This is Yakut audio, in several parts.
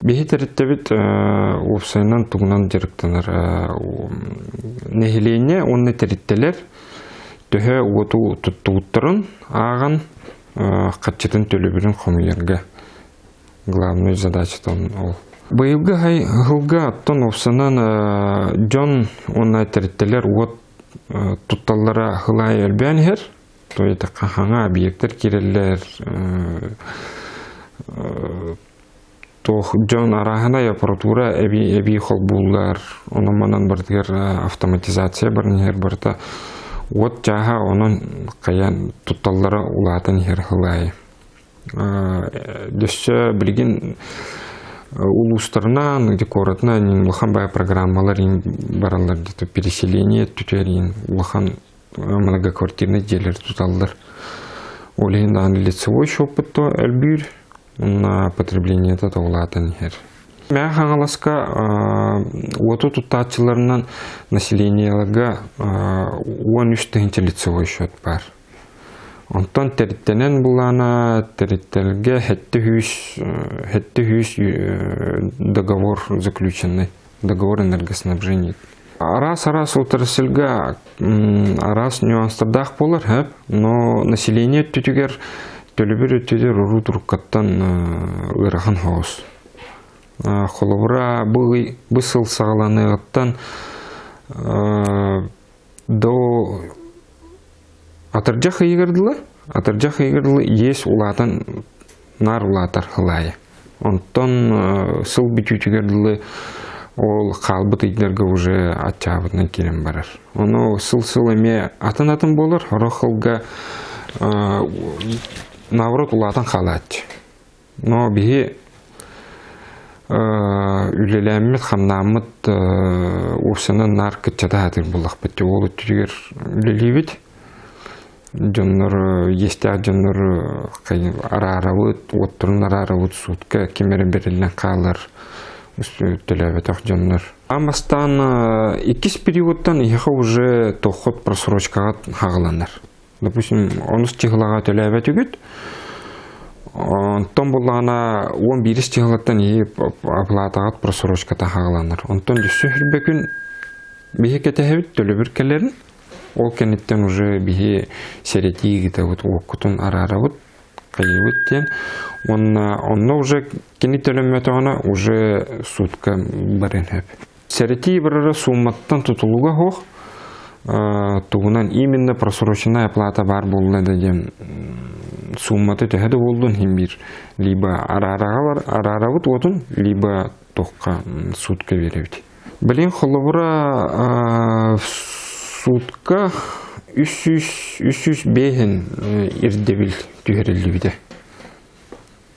Биһи тэрилтэбит уопсайынан тугунан дьарыктанар нэһилиэнньэ уонна тэрилтэлэр төһө уоту туттубуттарын ааҕан хаччытын төлөбүрүн хомуйарга главный задачата ол. Быйылгы сылга оттон уопсанан дьон уонна тэрилтэлэр уот тутталлара сыл аайы элбээн иһэр. То есть хаҥа объектар киирэллэр, туох дьон арааһынай аппаратура эбии эбии холбууллар, онон-манан барытыгар автоматизация баран иһэр барыта уот чааһа онон хайаан тутталлара улаатан иһэр сыл аайы. Өссө билигин улуустарынан, куоратынан улахан баай программалар бараллар где-то переселение түтэрин улахан многоквартирный дьиэлэр туталлар. Ол иһин даҕаны лицевой счеппут то элбиир, уонна потреблениета да улаатан иһэр. Мэҥэ Хаҥаласка уоту туттааччыларынан населениеларга 13 тыһыынча лицевой счет баар. Онтон тэриттэнэн булаана тэриттэргэ 700 договор заключенный, договор энергоснабжения. Араас-араас отрасльга араас нюанстардаах буолар, хөп, но население өттүтүгэр төлөбүр өттүтүгэр уруу туруккаттан ыарахан соҕус. Холобура, бу бу сыл саҕаланыаҕыттан до атырдьах ыйыгар дылы, атырдьах ыйыгар дылы иэс улаатан наар улаатар сыл аайы. Онтон сыл бүтүүтүгэр дылы ол хаалбыт ыйдарга уже аччаабытынан киирэн барар. Ону сыл-сыл эмиэ атын-атын буолар, сорох сылга наоборот улаатан хаалааччы. Но биһи үлэлээммит, хамнааммыт уопсанан наар кыччата сатыыр буоллахпыт. Ол өттүгэр үлэлиибит. Дьоннор, иэстээх дьоннор араарабыт, уотторун араарабыт, суутка ким эрэ бэриллэн хаалар, төлөөбөтөх дьоннор. Аан бастаан иккис периодтан эһиэхэ уже тоххот просрочкаҕа хаҕыланар. Допустим, онус чыһылаҕа төлөөбөтүгүт, онтон буллаҕына 11 чыһылаттан иһи оплатаҕыт просрочката хаҕыланар. Онтон өссө хүрбэ күн биһи кэтэһэбит төлөбүр кэлэрин. Ол кэнниттэн уже биһи сэрэтии ыытабыт, уоккутун араарабыт, хайыыбыт диэн. Уонна онно уже кини төлөммөтөҕүнэ уже сутка барыан сөп. Сэрэтии барара суумматтан тутулуга суох, тугунан именно просроченная оплата баар буолла да диэн сууммата төһө да буоллун иһин биир либо араарабыт уотун, либо туохха суутка биэрэбит. Билин холобура суутка 305 ирдэбил түһэриллибитэ.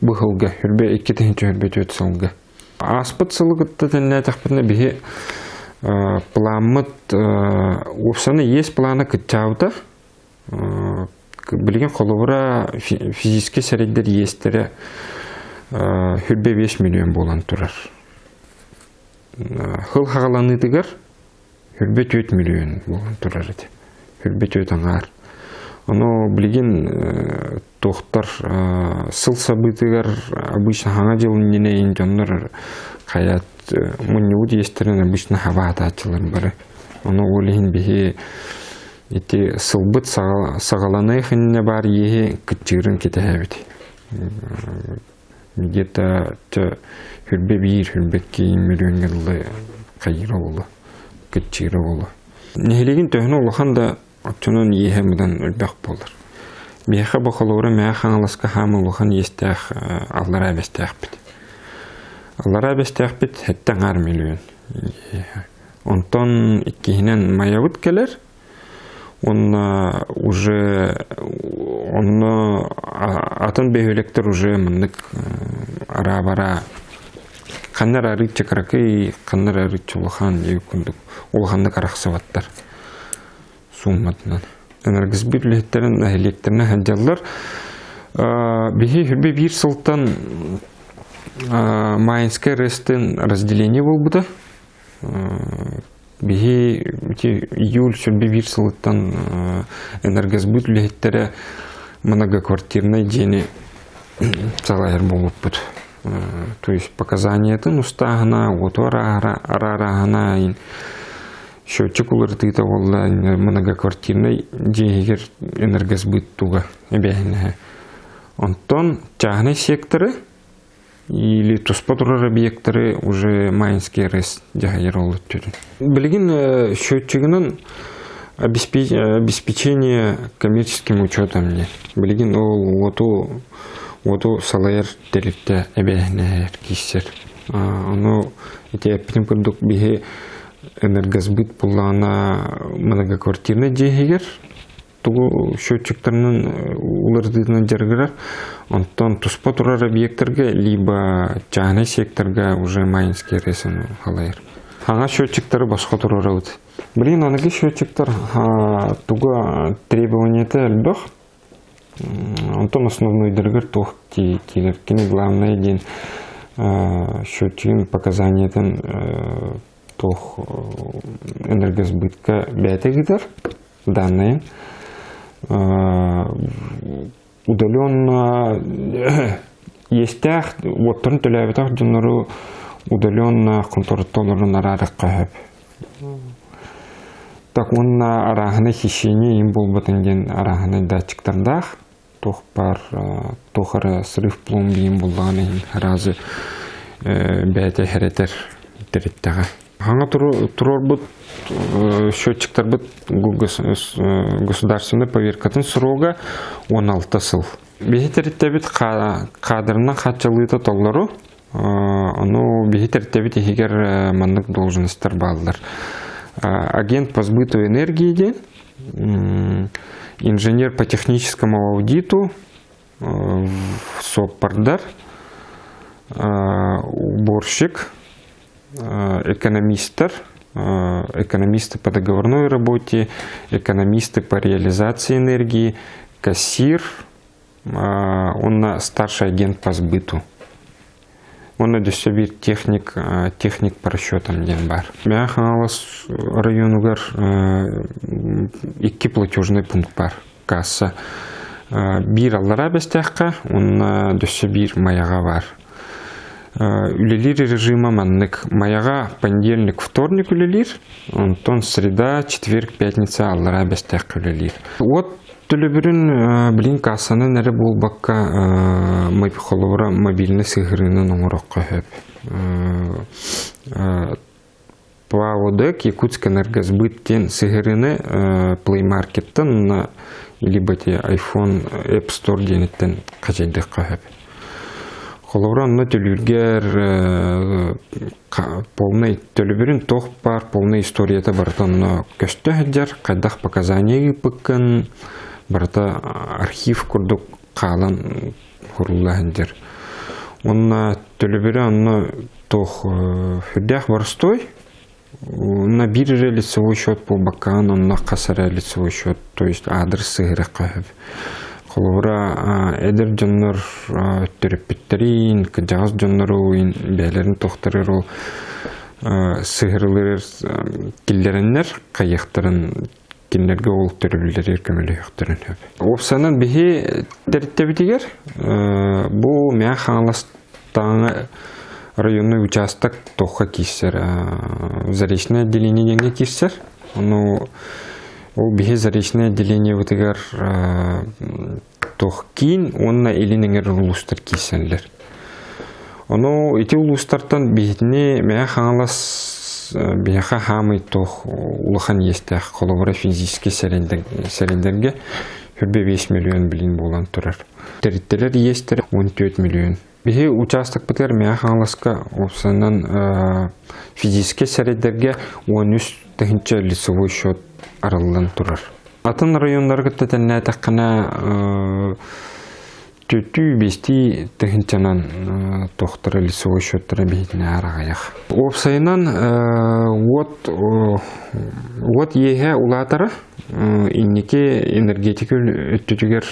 Бу сылга, хүрбэ 2024 сылга. Ааспыт сылы кытта тэннээтэхпитинэ биһи плааммыт уопсаны иэс плана кыччаабыта. Билигин холобура физическэй сирэйдэр иэстэрэ хүрбэ 5 миллион буолан турар. Сыл хаҕаланыытыгар хүрбэ 4 миллион буолан турар этэ. Хүрбэ 4 аҥаар. Ону билигин туохтар сыл сабыытыгар обычно хаҥа дьыл иннинэ дьоннор хайат мунньубут иэстэрин обычно хаба атааччылар бары. Ону ол иһин биһи ити сылбыт саҕаланыах иннинэ баар иэһи кыччыырын кэтэһэбит. Где-то хүрбэ биир, хүрбэ икки миллион дылы хайыыра буолуо, кыччыыра буолуо. Нэһилиэгин төһөнү улахан да оччонон иэһэ мыдан элбэх буолар. Биһиэхэ бу холобура Мэҥэ Хаҥаласка хаама улахан иэстээх аллараа бэстээхпит. Аллараа бэстээхпит сэттэ аҥаар миллион. Онтон иккиһинэн Майабыт кэлэр, уонна уже онно атын бөһүөлэктэр уже маннык араабара ханна эрэ арыычча кыракый, ханна эрэ арыычча улахан диэбит курдук улаханнык арахсыбаттар суумматынан. Энергосбыт үлэһиттэрин нэһилиэктэринэн сылдьаллар. Биһи хүрбэ биир сылтан Майинскай РЭС-тин разделение буолбута. Биһи ити июль сүрбэ биир сылыттан энергосбыт үлэһиттэрэ многоквартирнай дьиэни салайар буолбуппут. То есть показаниятын устааһына, уоту араараһына, счетчик уларытыыта буолла многоквартирнай дьиэ иһигэр энергосбыт туга эбээһинэһэ. Онтон чааһынай секторы или туспа турар объекттары уже Майнский РЭС дьаһайар ол өттүтүн. Билигин счетчигынан обеспечение коммерческим учетом диэн. Билигин ол уоту уоту салайар тэрилтэ эбээһинэһэр киирсэр. Ону ити эппитим курдук биһи энергосбыт буллаҕына многоквартирнай дьиэ иһигэр тугу счетчиктарынан уларытыытынан дьарыгырар. Онтон туспа турар объекттарга либо чааһынай секторга уже Майнский РЭС халайар. Аңа счетчиктары босхо турарабыт. Блин, аныгы счетчиктар туга требованиета элбэх. Онтон основнойдарыгар туох киирэр. Кини главное диэн счетчигин показаниятын туох энергосбытка бэйэтэ ыытар данные. Удаленно иэстээх уоттарын төлөөбөтөх дьоннору удаленно хонтороттон олорон араарыахха сөп. Так уонна арааһынай хищение им буолбатын диэн арааһынай датчиктардаах туох баар туох эрэ срыв пломбиин буллаҕын иһин аразы бэйэтэ хэрэтэр тэриттэҕэ. Хаҥа туруорбут счетчиктарбыт государственной поверкатын срога 16 сыл. Биһи тэриттэбит кадрынан хааччылыыта толору. Ону биһи тэриттэбит иһигэр маннык должностар бааллар. Агент по сбыту энергии диэн, инженер по техническому аудиту, соппардар, уборщик, экономисттар, экономисты по договорной работе, экономисты по реализации энергии, кассир, он старший агент по сбыту. Онно өссө биир техник, техник по расчетам диэн баар. Мэҥэ Хаҥалас районугар икки платежный пункт баар. Касса биир аллараа Бэстээххэ, уонна өссө биир Майаҕа баар. Үлэлиир режима маннык. Майаҕа понедельник, вторник үлэлиир, онтон среда, четверг, пятница аллараа Бэстээххэ үлэлиир. Уот төлөбүрүн билин кассанан эрэ буолбакка, холобура мобильнай сыһыарыынан оҥоруохха сөп. ПАОДЭК Якутскэнергосбыт диэн сыһыарыыны Play Market-тан уонна либо те iPhone App Store диэниттэн хачайдыахха сөп. Холобура, онно төлүүргэр полный төлөбүрүн туох баар полный историята барыта онно көстө сылдьар, хайдах показания ыыппыккын барыта архив курдук хаалан хурулла сылдьар. Уонна төлөбүрэ онно туох сүрдээх боростуой. Онно биир эрэ лицевой счет буолбаккаҕын онно хас эрэ лицевой счет, то есть аадырыс сыһыарыахха сөп. Холобура, эдэр дьоннор төрөппүттэрин, кырдьаҕас дьоннору бэйэлэрин туохтарыгар ол сыһыарылыыр киллэрэннэр хайыахтарын кинилэргэ ол төрөбүллэригэр көмөлөһүөхтэрин сөп. Уопсайынан биһи тэрилтэбитигэр бу Мэҥэ Хаҥаластааҥы районный участок туохха киирсэр Заречное отделение диэҥҥэ киирсэр. Ону ол биһи Заречное отделениебытыгар туох киин уонна илин эҥэр улуустар киирсэллэр. Ону ити улуустартан биһитини Мэҥэ Хаҥалас биһиэхэ хаамый туох улахан иэстээх холобура физическэй сэрэллэргэ 25 миллион билин буолан турар. Тэрилтэлэр иэстэрэ 14 миллион. Биһи учаастакпытыгар Мэҥэ Хаҥаласка уопсайынан физическэй сэрэллэргэ 13 тыһыынча лицевой счет арыллан турар. Атын районнары кытта тэннээтэххинэ түөртүү биэстии тыһыынчанан туохтара лицевой счеттара биһитинэ аҕыйах. Уопсайынан уот уот иэһэ улаатара инники энергетика өттүтүгэр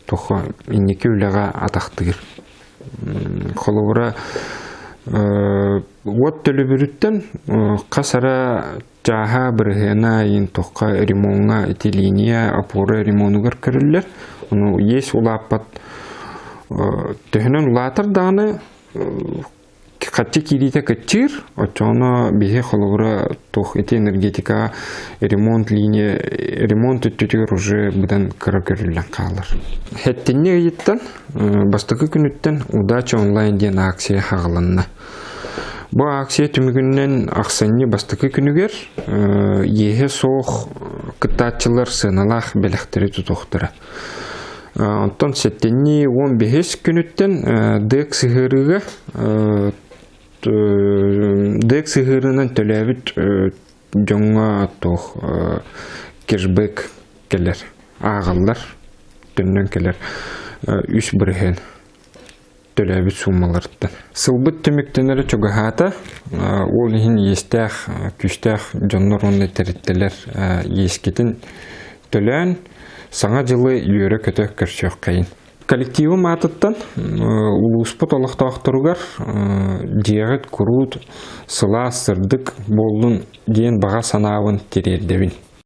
туох инники үлэҕэ атахтыыр. Холобура уот төлөбүрүттэн хас эрэ чааһа бырыһыана иин туохха ремоҥҥа ити линия опора ремонугар көрүллэр. Ону есть улааппат төһөнөн улаатар даҕаны. Хаччы киириитэ кыччыыр, оччоҕуна биһи холобура туох ити энергетика ремонт линия ремонт өттүтүгэр уже быдан кыра көрүллэн хаалар. Хэттинньи ыйыттан бастакы күнүттэн Удача онлайн диэн акция хаҕаланна. Бу акция түмүгүнэн ахсынньы бастакы күнүгэр иэһэ суох кыттааччылар сыаналаах бэлэхтэри тутуохтара. Онтон сэттинньи 15 күнүттэн ДЭК сыһыарыыга ДЭК сыһыарыынан төлөөбүт дьоҥҥо туох кешбэк кэлэр, ааҕаллар, төннөн кэлэр 3% төлөөбүт суумаларыттан. Сылбыт түмүктэнэрэ чугаһаата, ол иһин иэстээх, күүстээх дьоннор уонна тэрилтэлэр иэскитин төлөөн, Саҥа дьылы үөрэ-көтө көрсүөххэйин. Коллективым аатыттан улууспут олохтоохторугар дьиэҕит куруут сылаас, сырдык буоллун диэн баҕа санаабын тириэрдэбин.